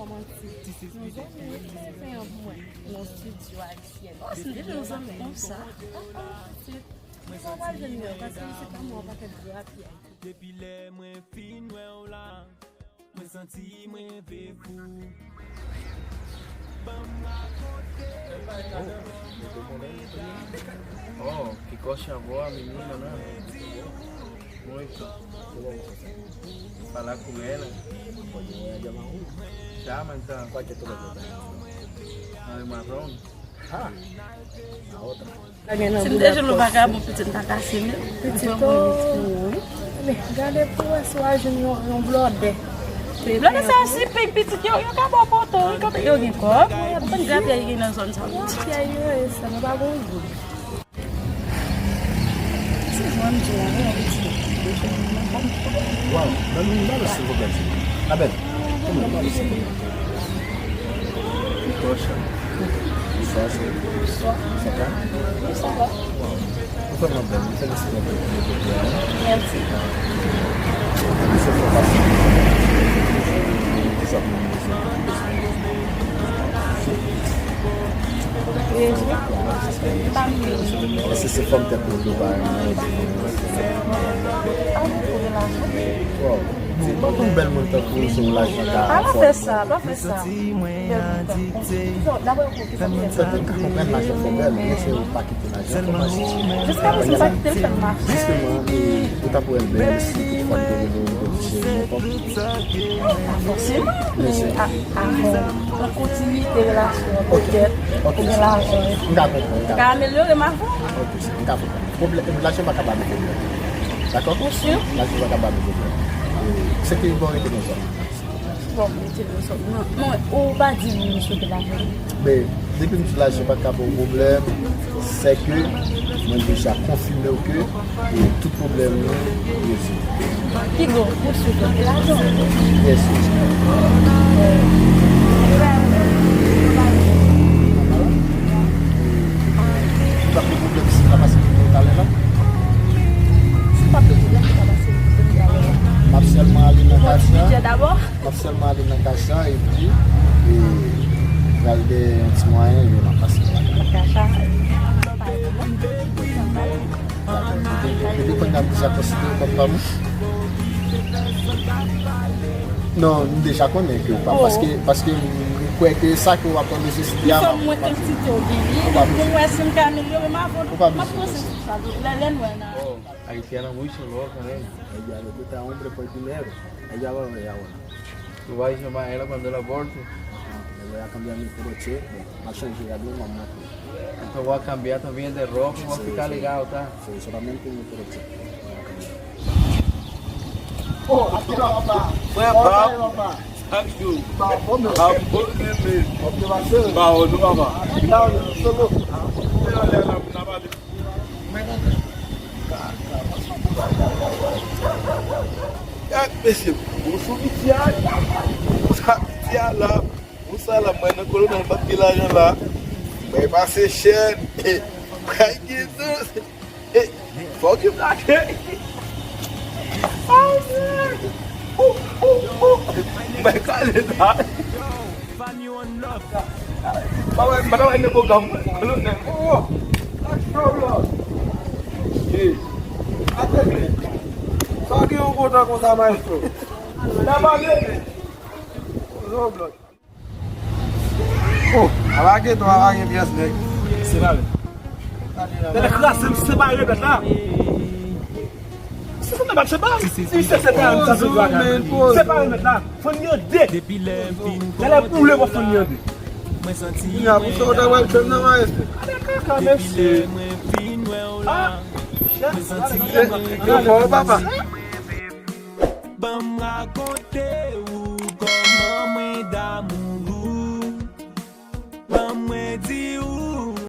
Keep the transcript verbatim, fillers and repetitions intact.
Yon zanmi, yon zanmi konsa. Mwen santi mwen vin pou depi lè mwen fin wè w la. Mwen santi mwen vin pou. Ban m rakonte. Oh, que cosa boa, menina, né? Muito. Fala com ela. Pode ir a Diamante. Chama então. Qual que é a tua roupa? Não é marrom? Ah, a outra. Si m te jwenn yon vagabon, pitit m ta kase men. Pitit ou. Gade pou wè si w a jwenn yon, yon blòdè. Blòdè sa si pèy pitit yo, yo ka ba w poto, wi, kote yo gen kòb. Ou konn grapyèy gen nan zòn sa. Grapyèy yo, e sa, nou pa gon goud. Se jwenn di la, non, pitit. Waw, ban nou, ban nou, silvouplè, ti. Abèl, ban nou, ban nou, silvouplè. Poxa. Bonsoir, sir. Bonsoir. Ça va? Oui, ça va. Waw. Ou vrèman bèl, mwen felisite w pou, pou, pou, pou, Mèsi. Mwen se fò pase. Sa pou mwen, se, se, se. Èske se fòm tèt mwen ki pa renmen? Waw. Bon, pou yon bèl moun tankou w, se yon lajan ka. A, pa fè sa, pa fè sa. Bèl moun tankou w. Dabò, yon kesyon. Sèten, m ka konprann lajan fè w bèl, men se yon pakèt. Jiskaprezan, m pa kite l fè m mache. Jisteman, e, ou t ap wè l bèl si toutfwa m te rele w, m te di cheri, men bon. Pa fòseman, men a, avan, an kontinite relasyon an, petèt, ou gen lajan. M ka konprann, m ka konprann. Ka amelyore m avan. Ok, m ka konprann. Pwoblè-, lajan pa ka ba nou pwoblèm. Dakò? Ou si? Lajan pa ka ba nou pwoblèm. E, se ke bon rete konsa. Bon, mete nou sòt. Non, non, ou pa di m ou swete lajan. Men, depi m di lajan pa ka ba w pwoblèm, sè ke mwen deja konfime w ke, e, tout pwoblèm nou rezoud. Piga, ou swete lajan. Byen si. Ou pa gen pwoblèm si m pa pase pou talè la? Si w pa gen pwoblèm, ou pa pase pou talè la. M ap sèlman ale nan kay sa. M ap sèlman ale nan kay sa, epi, e, pral gen yon ti mwayen, epi m ap pase nan kay sa. Depi, depi kounye a, m deja konsidere w kòm pa m. Non, m deja konnen ke w pa m, paske, paske m kwè ke sa ke w ap nesesite a, m ap, m ap. Pou m wè si m ka amelyore m avè w, m ap panse sou sa. Lè, lè n wè n a. Haitiana muy sonrosa, nen. Ella no te da hombre por dinero. Ella va a ver ahora. Tú vas a llamar a ella cuando la aborte. Ajá, le voy a cambiar mi poloche. Bon, m ap chanje rad mwen, m ap montre. Entonces voy a cambiar también de ropa, voy a ficar legal, tá? Sí, solamente mi poloche. Oh, aquí va, papá. Frè Bab, chak jou. Bab, bon, men. Bab, bon, men, men. Bab, nou, papa. Gad, mesye, bon sou piti a, sa piti a la, bon sa la, mwen nan kolonèl, m ap gen lajan la, mwen pase chèn, mwen gen tout, fòk yo plake. Mwen kale la. Fanny one love. Pa wè, pa wè nèg o gam. Sa gen yon kontan konsa, maestro. Sa pa gen. Oh, ala gen to, ala gen pyès nèg. Separe. Nèg kraze m, separe nèt la. Se sa nèg ap separe. Si se separe, m santi dwa. Separe nèt la. Fann yo de. Lè lè boule pou fann yo de. Mwen santi. Nya pou sa w ta wè l fè m nan maestro. Ale kaka, mesye. Ah. Yo fò, papa. Ban m rakonte ou kòman mwen damou.